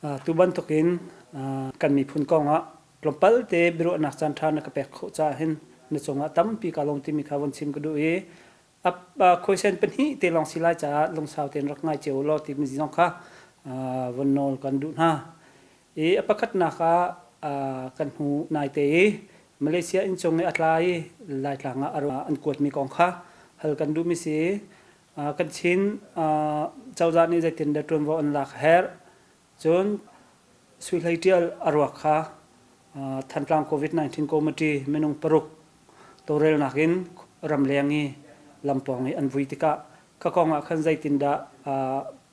Tu bantukin kan miphun kongah tlawmpal te biaruahnak caan ṭha na ka pek khawh caah hin na cungah tampi kaa lawm timi kha von chim ka duh i khuaisen pahnih te lawng si lai caah lungsau tein rak ngai cio law timi zong kha von nawl kan duh hna. I a pakhatnak ah kan hnu naite i Malaysia inncung i a tla i Laitlang ah an kuatmi kong kha hal kan duhmi si. Kan Chin cozah nih zeitindah ṭuanvo an lak a herh? Cun Sui Hlei Ṭial a ruak kha Thantlang COVID-19 Committee minung paruk tawlrelnak in ramleng i lampawng i an vui tikah kha kong ah khan zeitindah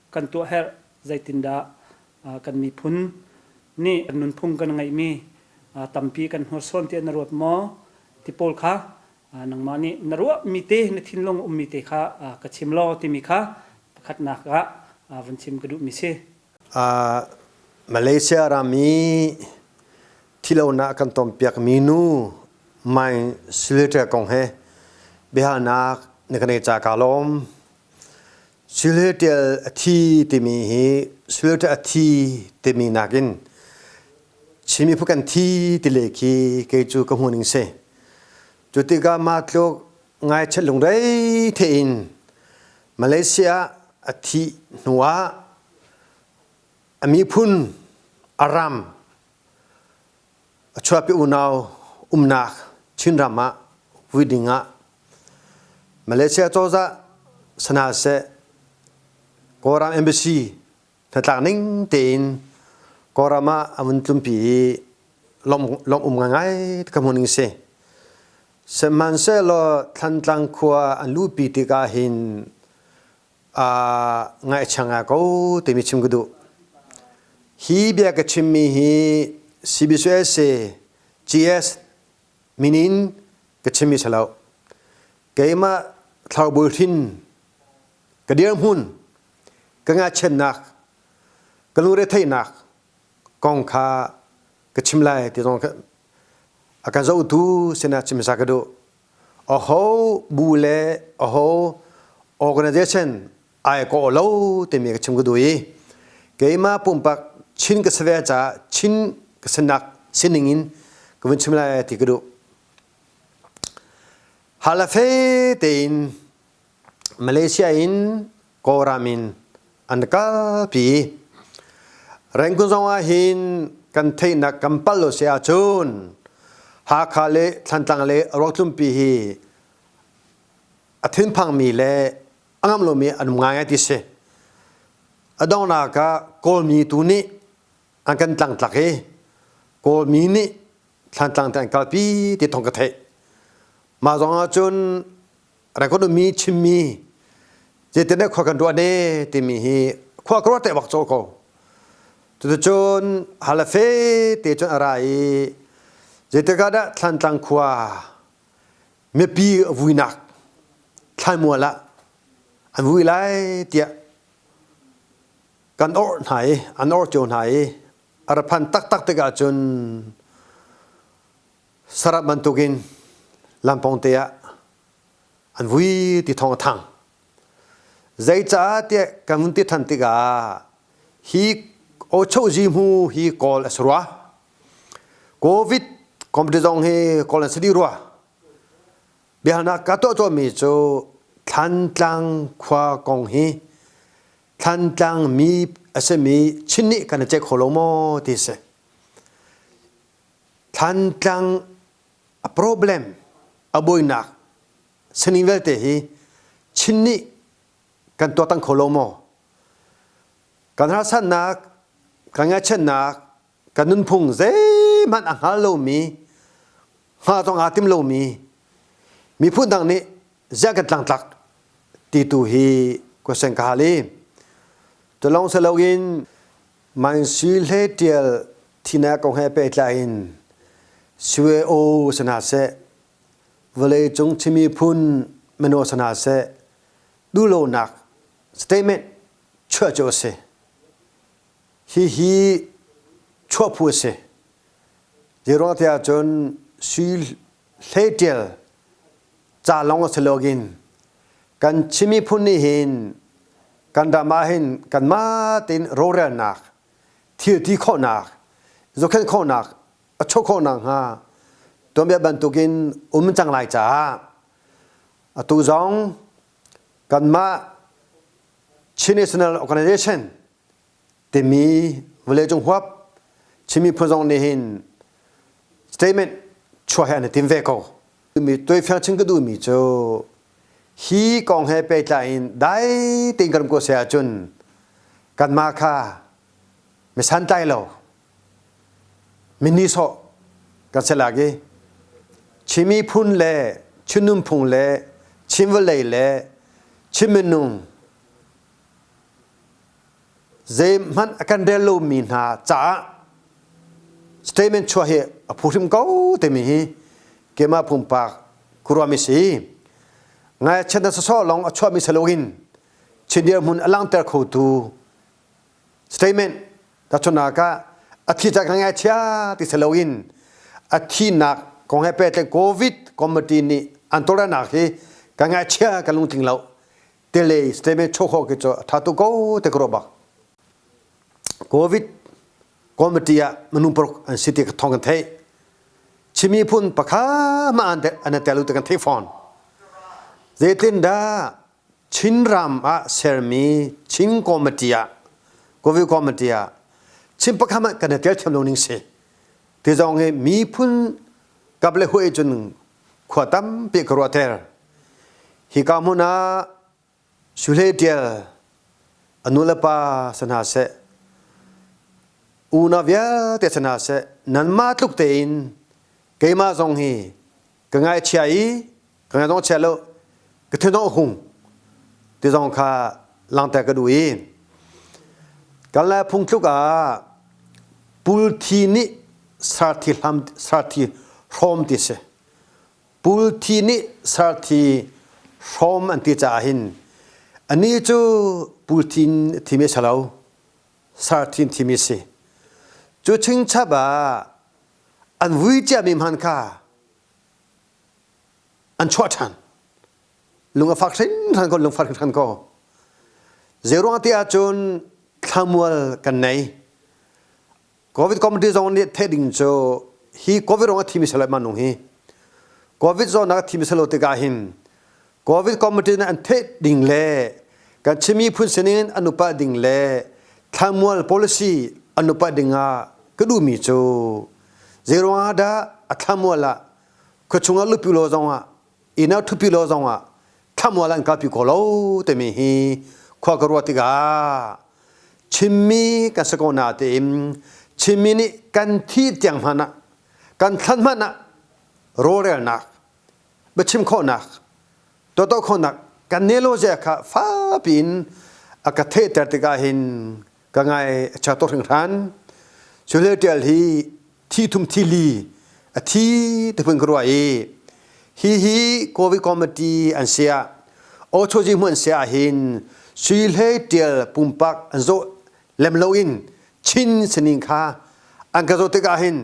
kan tuah herh, zeitindah kan miphun nih kan nunphung kan ngeihmi tampi kan hnursawn tiah na ruat maw ti pawl kha nangmah nih na ruahmi te na thinlung ummi te kha ka chim law timi kha pakhatnak ah vun chim ka duhmi si. Malaysia ram i thilonak kan tompiakmi nu Mai Siliter kong he biahalnak na ka nei ca ka lawm. Siliter a thi timi hi Siliter a thi timi nakin Chin miphun kan thi ti le khi kei cu ka hmu ning si. Cu tikah mah tluk ngaichat lungrei thein Malaysia a thih hnu ah a miphun a ram a chuahpi unau umnak Chinram ah vui ding ah Malaysia cozah sana seh Kawlram embassy hnatlak ning tein Kawlram ah a vun tlumpi i lawm um ngaingai ka hmu ning si. Sihmanhsehlaw Thlantlang khua an luhpi tikah hin ngaihchia ngai ko timi chim ka duh. Hi bia ka chimmi hi CBCUSA GS min in ka chimmi si lo. Keimah Thlaubul hrin ka dirhmun ka ngaichiatnak ka lungretheihnak kong kha ka chim lai ti zong a kan zohtu sinah chim hmasa ka duh. Aho bu le aho organization ai kawh lo timi ka chim ka duh i keimah pumpak Chin ka si ve caah Chin ka sinak sining in ka vun chim lai ti ka duh. Halafe tein Malaysia in Kawlram in an kalpi. Rangoon zong ah hin kan theihnak kan pal lo si ahcun Hakha le Thlantlang le Ruaktlumpi hi a thinphangmi le a ngam lomi an um ngaingai ti si. A donghnak ah Kawlmi tu nih an kan tlangtlak i Kawlmi nih Thlantlang te an kalpi ti thawng ka theih. Mah zong ahcun record ummi chimmi zeitin dah khua kan ruah ne timi hi khua ka ruah te bak caw ko cuticun halafe te cun a ra i zeitikah dah Thlantlang khua mipi vuinak thlaimual ah an vui lai tiah kan orh hna i an orh cio hna i a ra phan taktak tikah cun Sarah bantukin lampawng te ah an vui ti thawng a thang. Zeicaah tiah kan vun ti than tikah hi ochozi hmu hi kawl a si rua. Covid committee zong hi kawl an si dih rua. Biahalnak ka tuah tuahmi cu Thlantlang khua kong hi Thlantlang mi a simi Chin nih kan i ceih kho lo maw ti si. Thlantlang a problem a buainak sining vialte hi Chin nih kan tuahtang kho lo maw? Kan harsatnak, kan ngaihchiatnak, kan nunphung zeihmanh a hngal lomi, hngal zong aa tim lomi miphun dang nih ziah kan tlangtlak ti tu hi question ka hal i cu lawng si loin Mansi Hle Ṭial thihnak kong he pehtlai in CUAO si hna seh, vawleicung Chin miphun mino si hna seh, duhlonak statement chuah cu a si. Hihi chuah phu a si. Zeiruang tiah cun Sui Hle Ṭial ca lawng a si loin kan Chin miphun nih hin kan ram ah hin kanmah tein rorelnak Thil ti khawhnak, zohkhenh khawhnak, a chuah khawh nakhnga tuanbia bantukin um cang lai caah atu zong kanmah Chin National Organization timi vawleicung huap Chin miphun zong nih hin statement chuah hi an i tim ve ko. Mi tuaifiang chin ka duhmi cu hi kong he pehtlai in dai tein kan um ko seh ahcun kanmah kha mi santlai lo mi nihsawh kan si lak i Chin miphun le Chin nunphung le Chin vawlei le Chin minung zeihmanh a kan rel lomi hna caah statement chuah hi a phu hrim ko timi hi keimah pumpak ka ruahmi si. Ngaihchiatnak sawsawh lawng a chuahmi si loin Chin dirhmun a langhter khotu statement tahchunhnak ah a thi cak ngaihchia ti si loin a thihnak kong he pehtlaih COVID committee nih an tawlrenak hi ka ngaihchia ka lungtling lo tele statement chuah khawh khi cu a tha tu ko te ka ruah bak. COVID committee ah minung paruk an si ti ka thong kan theih. Chin miphun pakha ma an an tel te kan theih fawn. Zeitin dah Chinram ah sermi Chin committee ah COVID committee ah Chin pakha ma kan tel thiam lo ning si. Ti zong hi miphun kap le huai cun khua tampi ka ruah ter. Hika hmun ah Sule Tial a nu le pa si hna seh, unau vialte si hna seh, nanmah tluk tein keimah zong hi ka ngaihchia i ka ngaih zong chia lo, ka thin zong a hung ti zong kha langhter ka duh i kan Lai phungthluk ah pulthi nih sarthi hlam sarthi hrawm ti si. Pulthi nih sarthi hrawm an ti caah hin anih cu pulthi in thimi a si lo, sarthi in thimi a si. Cu chingchap ah an vui ciami hman kha an chuah ṭhan. Lung a fak hringhran ko, lungfak hringhran ko. Zeiruang ti ahcun thlamual kan nei. Covid committee zong nih theih ding cu hi Covid ruang a thimi si lo manung hi Covid zawtnak a thimi si lo tikah hin Covid committee nih an theih ding le kan Chin miphun sining in an upat ding le thlamual policy an upat ding ah ka duhmi cu zeiruang ah dah a thlamual ah khuachung ah lupi lo zong ah inn ah thupi lo zong ah thlamual an kalpi ko lo timi hi khua ka ruah tikah Chinmi kan si ko na tein Chinmi nih kan thih tiang hmanh ah kan thlan hmanh ah rawlrelnak biachim khawhnak tuahto khawhnak kan ne lo zia kha fapi in a ka theihter tikah hin ka ngai a chia tuk hringhran. Cu tial hi thi thum thi li a thi ti phun ka ruah i hi hi Covid committee an si ah Ochoji hmun an si ah hin sui hlei tial pumpak an zawh lem lo in Chin sining kha an ka zawh tikah hin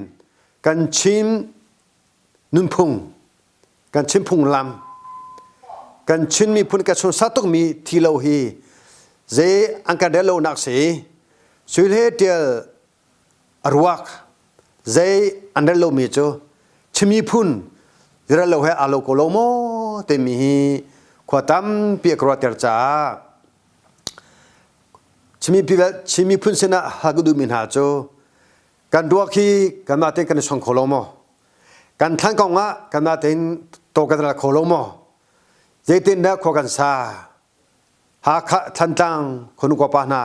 kan Chin nunphung kan Chin phunglam kan Chin miphun ka sunsak tukmi thi lo hi zei an kan rel lonak si sui hlei tial a ruak zei an rel lomi cu Chin miphun rel lo he aa lo ko lo maw timi hi khua tampi a ka ruahter caah Chin miphun sinah hal ka duhmi hna cu kan ruak hi kanmah tein kan i song kho lo maw? Kan thlan kong ah kanmah tein to kan ral kho lo maw? Zeitindah khua kan sa? Hakha Thantlang khuanu khuapa hna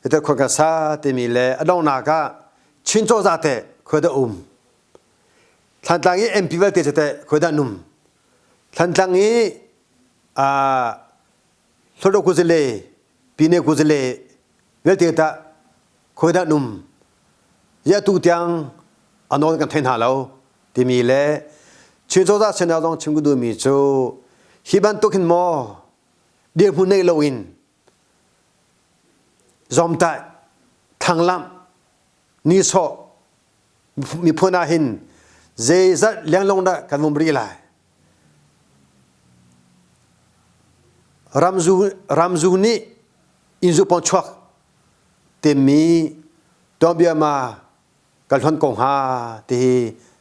Hitar khua ka sa timi le a donghnak ah Chin cozah teh khua dah um. Thlantlang i MP vialte cu teh khua dah num. Thlantlang i Hluttaw kuzale Pine kuzale vialte tah khua dah num. Ziah tu tiang a nawl kan thei hna lo timi le Chin cozah sinah zong chim ka duhmi cu hi bantuk hin maw dirhmun nei loin Zawmtaih, thlanglamh, nihsawh miphun ah hin zeizat lenglong dah kan um rih lai. Ramzu, ramzu nih innzu pawng chuak timi Tuanbia ma kan hlonh ko hnga ti hi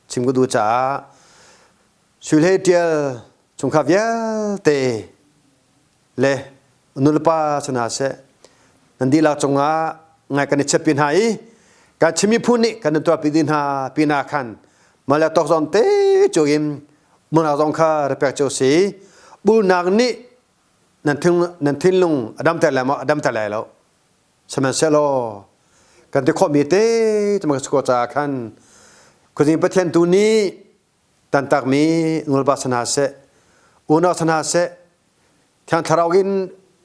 chim ka duh caah Sui Hlei Ṭial chungkhar vialte le nulepa si hna seh nan dihlak cungah ngai kan i chiatpi hna i kan Chin miphun nih kan in tuarpi dih hna pinah khan mah le tawk zawn te cu in munak zong kha rak pek cio si bulnak nih nan thinlung a damter lai maw a damter lai lo Sihmanhsehlaw kan ti khawhmi te cu ka caah khan khuazing Pathian tu nih tantakmi ngulba si hna seh, unau si hna seh, Thiang Thlarau in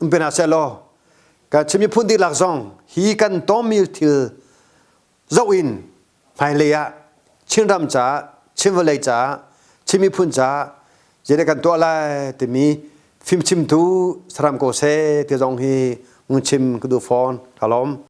um pe hna seh law kan Chin miphun dihlak zong hi kan tawmmi thil zoh in hmailei ah Chinram caah, Chin vawlei caah, Chin miphun caah zeidah kan tuah lai timi fimchimtu saram ko seh ti zong hi ngun chim ka duh fawn. Ka lawm.